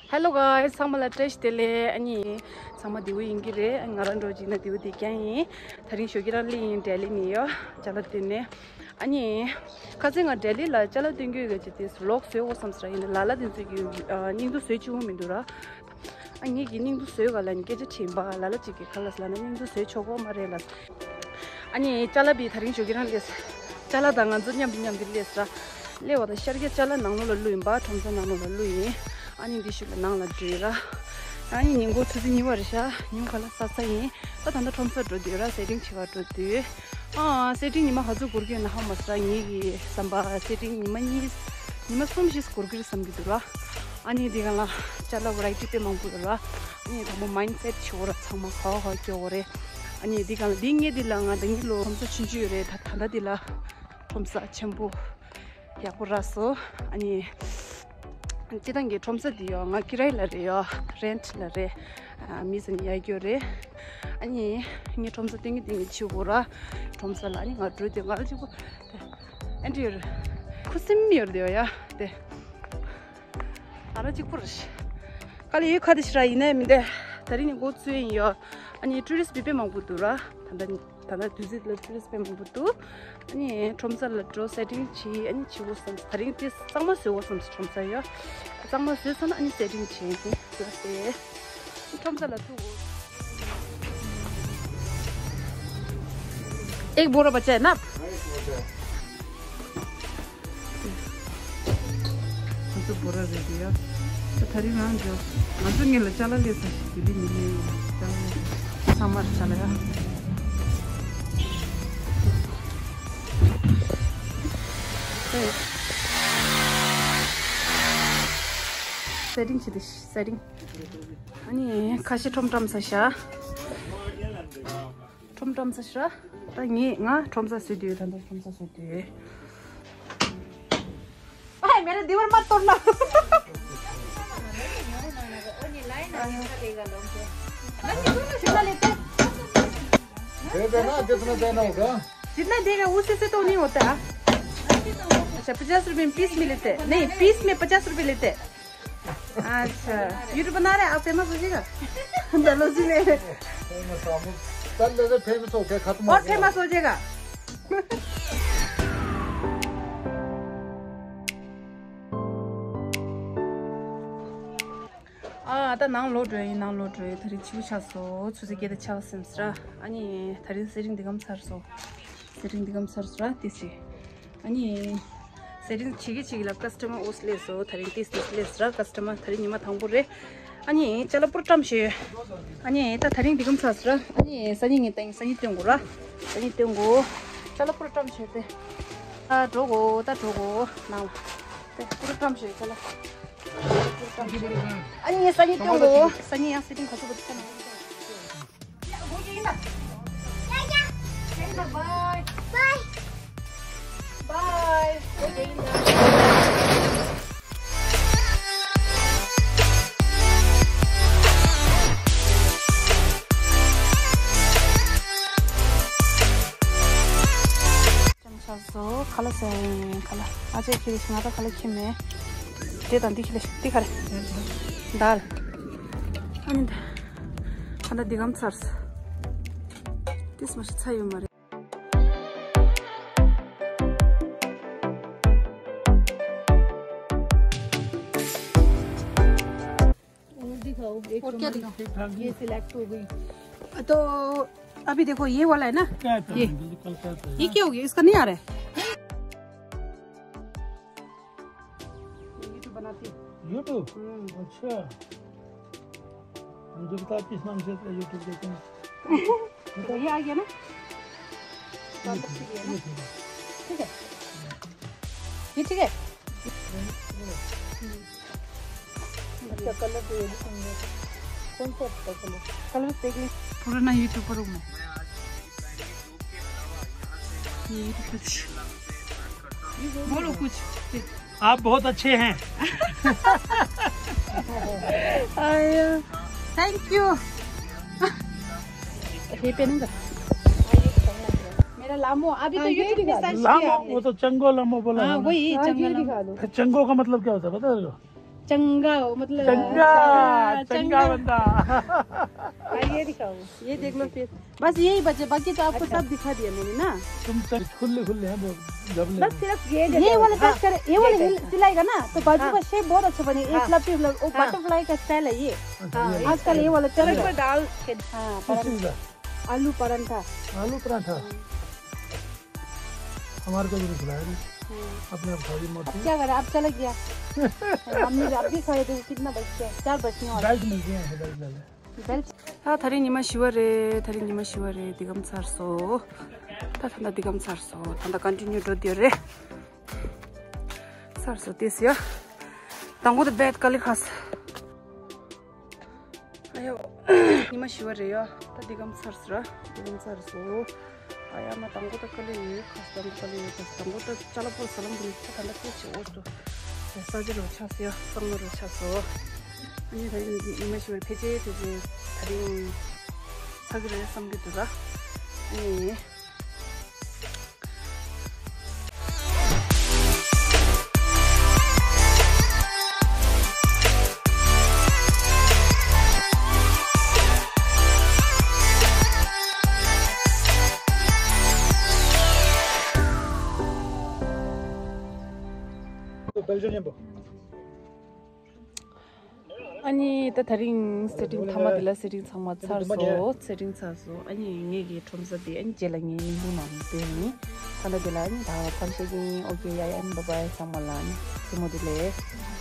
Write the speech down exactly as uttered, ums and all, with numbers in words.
Hello guys, ཚང་མ་ལ་བཀྲ་ཤིས་བདེ་ལེགས། ཨ་ནི་ཚང་མ་བདེ་པོ་ཡིན་གྱི་རེད། ཨ་ནི་ང་རང་འགྲོ་གཅིག་ན་བདེ་པོ་བསྡད་ཀྱང་ཡིན། དེ་རིང་ཞོགས་ཀྱི་རང་སླེབས་ཡིན། ལྡི་ལི་ནས་ཡོ། ཅ་ལག་བཏོན་ནས། ཨ་ནི་ཁ་སང་ང་ལྡི་ལི་ལ་ཅ་ལག་བཏོན་རྒྱུ་ཡོད་ཀྱི་དེ་ཝི་ལོག་བཟོས་འོ་བསམ་ཟེར་ཡིན། ལ་ལ་དེ་ཚོས་ཀྱི་ཨ་སྙིང་སྡུག་བཟོས་བཅུག་མི་འདུག་ར། ཨ་ངེད་ཀྱི་སྙིང་སྡུག་བཟོས་ག་ལ་ནི་སྐད་ཆ་དྲིས་པ། ལ་ལ་གཅིག་གིས་ག་ལ་ཟེར་ལ་ན་སྙིང་སྡུག་བཟོས་ཆོག་གོ་མ་རེད་ལ། ཨ་ནི་ཅ་ལག་བི་དེ་རིང་ཞོགས་ཀྱི་རང་སླེབས། ཅ་ལག་དང་ང་ཚོ་མཉམ་དུ་མཉམ་དུ་སླེབས་ར། སླེབས་པ་དང་ཤར་རྒྱག་ཅ་ལག་ནང་ལོགས་ལ་བླུགས་ཡིན་པ། ཁྲོམ་ས་ནང་ལོགས་ལ་བླུགས་ཡིན། ཨ་ནི་འདི་ཤུལ་ལ་ནང་ལ་འགྲོ་ཡིན་ར། ཨ་ནི་ཉིན་གུང་ཆུ་ཚོད་གཉིས་པ་རེད་ཤག་ཉིན་གུང་ཁ་ལག་ཟ་ཚར་ཡིན། ད་ད་ལྟ་ཁྲོམ་སར་འགྲོ་འདོད་ར། སེ་ཊིང་བྱེད་ག་འགྲོ་འདོད། ཨ་སེ་ཊིང་ཉི་མ་ག་ཚོད་འགོར་གྱི་ཡོད་ན་ཧ་མ་ཟ། ངེད་ཀྱི་བསམ་པ་སེ་ཊིང་ཉི་མ་གཉིས་ཉི་མ་གསུམ་བཞི་འགོར་གྱི་རེད་བསམ་གྱི་འདུག་ར། ཨ་ནི་འདི་ག་ལ་ཅ་ལག་ཝེ་རའི་ཊི་དཔེ་མང་པོ་ཡོད་ར། ཨ་ནི་དང་པོ་མའིན་སེ་ཊི་བྱེད་དགོས་ར། ཚང་མ་ག་བ་ག་བ་སྐྱོ་བོ་རེད། ཨ་ནི་འདི་ག་ལ་འདི་ངས་འདི་ལ་ང་ད་ངའི་ལོ་ཁྲོམ་ས་ཆུང་ཆུང་ཡོད་རེད། ད་ད་ལྟ་འདི་ལ་ཁྲོམ་ས་ཆེན་པོ་ཡག་པོ་རག་སོང་། ཨ་ནི་སྤྱི་བཏང་གི་ཁྲོམ་ས་འདི་ཡོ་ང་ཀི་རའི་ལ་རེད་ཡོ། རེན་ཊི་ལ་རེད། ཨ་མི་ཟ་ནི་ཡག་ཡོད་རེད། ཨ་ནི་ངས་ཁྲོམ་ས་སྟོན་གི་སྟོན་གི་ཆུ་བོ་ར། ཁྲོམ་ས་ལ་ཨ་ནི་ང་འགྲོ་དུས་ང་ལ་གཅིག་པོ་ཨེ་འདྲ་ཡོད་རེད། ཁུ་སིམ་ཡོད་རེད་ཡོ་ཡ་དེ། ང་རང་གཅིག་པོ་རེད། དཀའ་ལས་ཡོད་ཁ་དེ་ཞིག་ར་ཡིན་ནའི་མི་འདུག་ད་རིང་ནི་འགོ་ཚུགས་ཡིན་ཡོ། ཨ་ནི་ཊུ་རི་སི་ཊི་དཔེ་མང་པོ་འདུག་ར། ད་ལྟ་ནི། ད་ལྟ་དུས་ཚོད་ལ་ཊུ་རི་སི་ཊི་དཔེ་མང་པོ་འདུག་ཨ་ནི་ཁྲོམ་ས་ལ་འགྲོ་སེ་ཊིང་བྱེད། ཨ་ནི་བྱེད་དགོས་བསམ། ད་རིང་དེ་གཙང་མ་བཟོས་དགོས་བསམ། ཁྲོམ་ས་ཡོ། གཙང་མ་བཟོས་ཚར་ན་ཨ་ནི་སེ་ཊིང་བྱེད་དེ་ལ་སེ། ཁྲོམ་ས་ལ་ཐུག་གོ། एक बोरा बचा है ना? ང་ཚོ་བོ་ར་རེད་ཡ། ད་ད་རིང་རང་འཇོག་ང་ཚོ་ངེད་ལ་ཅ་ལག་ལས་ས་ཞིག་དེ་ལི་མི་ལས་ཡོད། ཅ་ལག་ལས་ས་ཚང་མར་ཅ་ལག་ཡ། སེ་ཊིང་བྱེད་དེ་སེ་ཊིང་། ཨ་ནི་ཁ་ཤས་ཁྲོམ་བཀྲམ་ས་ཤ། ཁྲོམ་བཀྲམ་ས་ཤ། ད་ངས་ང་ཁྲོམ་ས་བཟོས་དུས་ད་ལྟ་ཁྲོམ་ས་བཟོས་དུས། भाई मेरे दीवार मत तोड़ना। दे देना जितना देना होगा। जितना देगा उससे से तो नहीं होता। अच्छा पचास रुपए में पीस में लेते हैं। नहीं पीस में पचास रुपए लेते हैं। अच्छा। यूट्यूब बना रहे हैं आप फेमस हो जाएगा। चलो जी ले। फेमस हो, चल लेते फेमस हो गया खत्म हो और गया। फेमस हो जाएगा। ཨ་ད་ནང་ལོག་འགྲོ་ཡིན། ནང་ལོག་འགྲོ་ཡིན། ད་རེས་ཕྱི་པོ་ཆགས་སོང་། ཆུ་ཚོད་བརྒྱད་དང་ཕྱེད་ཀ་ཟིན་སོང་ར། ཨ་ནི་ད་རིང་སེ་ཊིང་འདི་གམ་ཚར་སོང་། སེ་ཊིང་འདི་གམ་ཚར་སོང་ར། དེ་ཅི། ཨ་ནི་སེ་ཊིང་བྱེད་ཀྱི་བྱེད་ཀྱི་ལ་ཀ་སི་ཊ་མར་འོ་སླེབས་སོང་། ད་རིང་ཏིས་ཏིས་སླེབས་སོང་ར། ཀ་སི་ཊ་མར་ད་རིང་ཉི་མ་དང་པོ་རེད། ཨ་ནི་ཅ་ལག་པུར་བཀྲམ་ཞོག་ཨ་ནི་ད་ད་རིང་འདི་གམ་ཚར་སོང་ར། ཨ་ནི་སང་ཉིན་ངས་ད་སང་ཉིན་སྟོན་དགོས་ར། སང་ཉིན་སྟོན་དགོས། ཅ་ལག་པུར་བཀྲམ་ཞོག་དེ། ད་འགྲོ་དགོས། ད་འགྲོ་དགོས་ནང་ལ། དེ་པུར་བཀྲམ་ཞོག་ཅ་ལག་ཨ་ནི་སང་ཉིན་སྟོན་དགོས། སང་ཉིན་ཡང་སེ་ཊིང་ག་ཚོད་པ་དེ་ཚོད་ན། ཆགས་སོ། ཁ་ལག་ཟ་ཡིན། ཁ་ལག་ཨ་ཅེ་ཁྱེར་ཤི། ང་ད་ཁ་ལག་ཁྱེར་མེད། དེ་དང་འདི་ཁྱེར་ལ་ཤི། འདི་ག་རེ། དཱལ། ཨ་ནི་ད་ད་འདི་གམ་ཚར་སོང་། ཏིས་མ་ཤི་ཚ་ཡོད་མ་རེད། और दिखाओ, एक और क्या दिखाओ? ये सिलेक्ट हो गई। तो अभी देखो, ये वाला है ना? क्या है? ये। बिल्कुल क्या है? ये क्या हो गया? इसका नहीं आ रहा है। YouTube बनाती हूँ। YouTube? हम्म। अच्छा। मुझे बता, किस नाम से YouTube देखते हैं? तो ये आ गया ना? ये ठीक है। ठीक है। ये ठीक है। अच्छा, कलर तो ये भी सुंदर है। कौन सा अच्छा कलर? कलर देख ले। पुराना यूट्यूबर हूँ मैं। ये कुछ। बोलो कुछ। आप बहुत अच्छे हैं। आया। Thank you। ये पहनूंगा। मेरा लामो, अभी तो हाँ, ये YouTube में दिखा दो। सर्च किया लामो, आपने। वो तो चंगो लामो बोला हाँ, था ना। वही, हाँ, चंगो ये लामो। दिखा दो। फिर चंगो का मतलब क्या होता है, पता है तेरे को? चंगा हो, मतलब। चंगा, हाँ, चंगा चंगा। बंदा। हाँ, ये दिखाओ। ये देख लो फिर। बस यही बचे, बाकी तो आपको सब दिखा दिया मैंने ना। तुम सब खुले खुले हैं, वो गमले बस में। सिर्फ ये ये वाला हाँ, टच करे, ये वाला ये हिल, हिलाएगा ना, तो बाजू हाँ। का शेप बहुत अच्छा बने। ये हाँ। फ्लफी फ्लफ, वो हाँ। बटरफ्लाई का स्टाइल है ये। अच्छा, हाँ, ये आजकल ये वाला चल रहा है। डाल के। हाँ, किस चीज़ का? आलू परांठा। आलू परांठा। हमारे को भी नहीं खिलाया नहीं। हम्म। अपने आप खा ली मोटी। अब क्या करें, अब चला गया। हम भी, अब भी खड़े थे, कितना बज गया? चार बजने वाला। बेल्ट मिल गया है, बेल्ट ले ले। बेल्ट। ད་ད་རིང་ཉི་མ་བཞི་པ་རེད། ད་རིང་ཉི་མ་བཞི་པ་རེད། འདི་གམ་ཚར་སོང་། ད་ད་ལྟ་འདི་གམ་ཚར་སོང་། ད་ད་ཀོན་ཊི་ནིའུ་འགྲོ་འདོད་རེད། ཚར་སོང་ཏེ་སི་ཡ། དང་པོ་དེ་བེད་ཀ་ལི་ཁ་ས། ཨ་ཡོ། ཉི་མ་བཞི་པ་རེད་ཡ། ད་འདི་གམ་ཚར་སོང་ར། འདི་གམ་ཚར་སོང་། ཨ་ཡ་མ་དང་པོ་ད་ཀ་ལི་ཡོད་ཁ་ས། དང་པོ་ཀ་ལི་ཡོད་ཁ་ས། དང་པོ་ད་ཅ་ལག་པོ་ས་ལམ་དུ་ནི་ད་ད་ལྟ་ཁྱེད་ཆེ་འོ་སོ། ས་ཆ་རུ་ཆགས་སོང་ཡ། གཙང་མ་རུ་ཆགས་སོང་། ཨ་ནི་ད་ཡིན་ཉི་མ་བཞི་པ་ཕལ་ཆེར་ཕལ་ཆེར་ད་རིང་ཚར་གི་རེད་བསམ་གི་འདུག་ར། ཨ་ནི། ཨ་ནི་ད་ད་རིང་སེ་ཊིང་མཐའ་མ་དེ་ལ་སེ་ཊིང་ཚང་མ་ཚར་སོང་། སེ་ཊིང་ཚར་སོང་། ཨ་ནི་ངེད་ཀྱི་ཁྲོམ་ས་དེ་ཨ་ནི་རྗེས་ལ་ངའི་སྙིང་པོ་ནང་བསྡད་ཡིན། ད་ལྟ་དེ་ལ་ཨ་ནི་ད་མཚམས་བཞག་གི་ཡིན། ཨོ་ཀེ་ཡ་ཡ། ཨ་ནི་བྷའི་བྷའི། ཚང་མ་ལ་ཨ་ནི་མཚན་མོ་བདེ་ལེགས།